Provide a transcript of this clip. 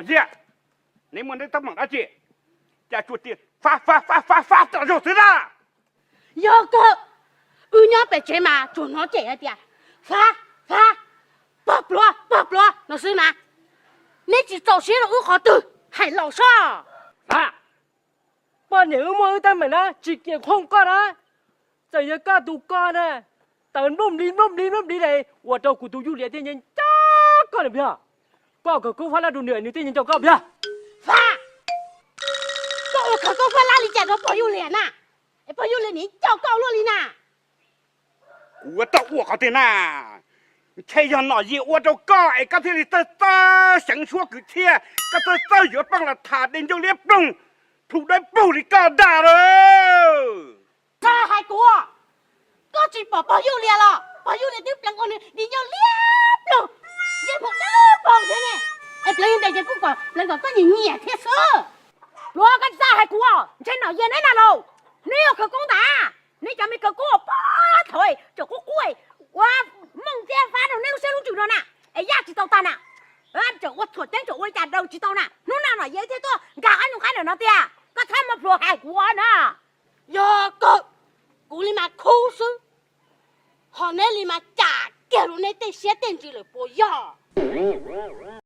Ntsia, neb muaj neb teeb meem dab tsi, cas tsuas tias fab fab fab fab fab tas zog xwb na. Yog kawg, wb nyob pem tsev mas tsuas hnov cem hais tias fab fab, pog pluav pog pluav no xwb na. Neb tsis txaus siab rau wb qhov twg hais los sob. Poj niam wb muaj wb teeb meem na tsis kiam khooj koj na. Txawm yog koj tus koj na, tawv nplooj nplig nplooj nplig nplooj nplig li, ua rau kuv tus Yuj Lias thiaj nco nco koj na Npiag. Koj khawv koob fab lab rau nws nws thiaj nco nco koj Npiag. Fab, koj ua khawv koob fab lab li cas rau pog Yuj Lias na, es pog Yuj Lias nim nco koj luaj li na. Kuv ua tau ua qhov twg na? Ntshe yog Nom Yis ua rau koj es koj thiaj li txawj txawj xyeev suab kwv txhiaj, koj txawj txawj yuav poj los tham dej ncauj liab ploog, plhu dawb paug li koj dag lawm. Txhob hais kuv, koj tsis pom pog Yuj Lias los? Pog Yuj Lias twb pleev ua nws dej ncauj liab ploog, ntsej muag dawb paug thiab ne. Es pleev li ntawd ces kuj kom pleev kom koj nyiam nyiam thiab xwb. Pluav, koj tsis txhob hais kuv, ntshe Nom Yis neb na lauj, neb ua khawv koob ntag. Neb cov me khawv koob pob thaum tseem qub qub ua mooj thiab fab rau neb lub siab lub ntsws no na, es yaj tsis tau tag na. Tseem ua txhuam ceeb tseem ua li cas daws tsis tau na, hnub no Nom Yis thiaj tuaj nkag qab nyooj qab ntawm no tiag, koj txhob muab Pluav hais kuv na. Yog kawg, kuv li mas khub xwb, ho neb li mas cam kiag rau neb tej siab tej ntsws lawm puas yog?